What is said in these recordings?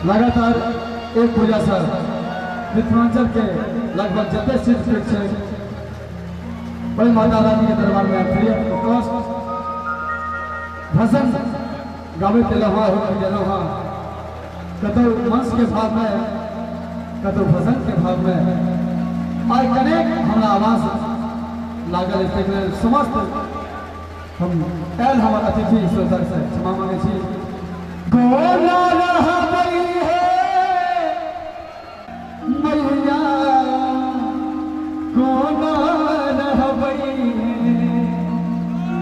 लगातार एक पूजा सर मिथिलांचल के लगभग जते सिद्धपीठ छै वही माता रानी के दरबार में फ्री ऑफ कॉस्ट भजन गाबैत एलहुँ हँ, होइत गेलहुँ हँ। कतौ मंच के भाव में, कतौ भजन के भाव में आइ कनेक हमरा आवाज लागल अछि, ताहिके लेल समस्त हम आयल हमर अतिथि श्रोता से क्षमा मांगै छी। गोला रहबै हे मैया, कोना रहबै हे।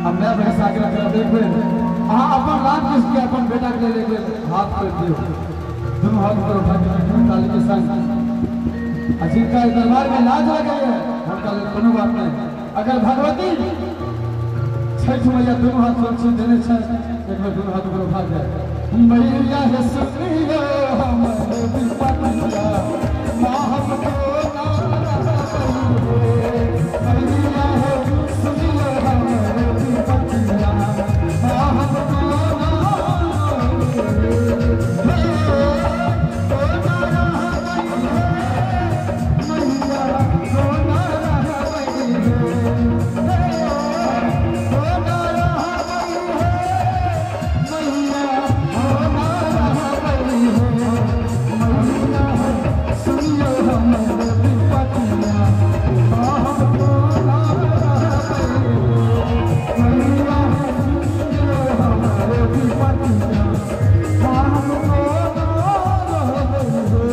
अब मैं बहस आग्रह करब एक बेर अहाँ अपन रामकृष्ण के अपन बेटा के लेल एक बेर हाथ पर दियौ, दुनू हाथ पर उठा के ताली के संग। आ जिनका दरबार में लाज लगैए हुनका लेल कोनो बात नहीं, अगर भगवती छठ मैया दुनू हाथ सुरक्षित देने छै, एक बेर दुनू हाथ ऊपर उठा के मैया हे सुनियो हमर विपतिया, माँ हमको ना रहबै हे। मैया हे सुनियो हमर विपतिया, माँ हमको ना रहबै हे। कोना रहबै हे मैया, कोना रहबै हे। कोना रहबै हे मैया, कोना रहबै हे। मैया हे सुनियो हमर विपतिया, माँ हमको ना रहबै हे। मैया हे सुनियो हमर विपतिया, माँ हमको ना रहबै हे।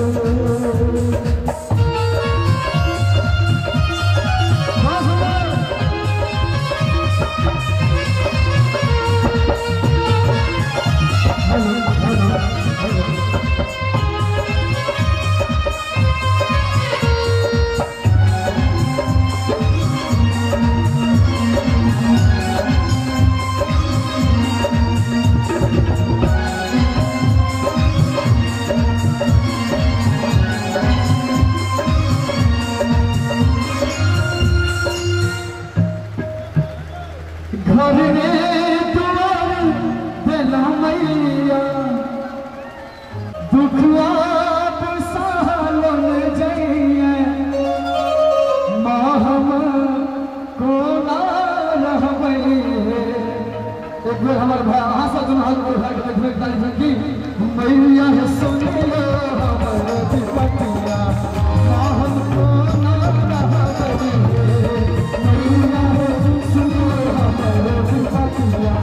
घर में दुआर देला मैया, दुख आप सहलन जइए, माँ हम कोना रहबै हे। एक बेर हमर भाई अहाँ सब दुनू हाथ ऊपर उठा के देखबै ताली से की मैया हे सुनियो हमर विपतिया, माँ हम कोना रहबै हे। मैया हे सुनियो हमर विपतिया,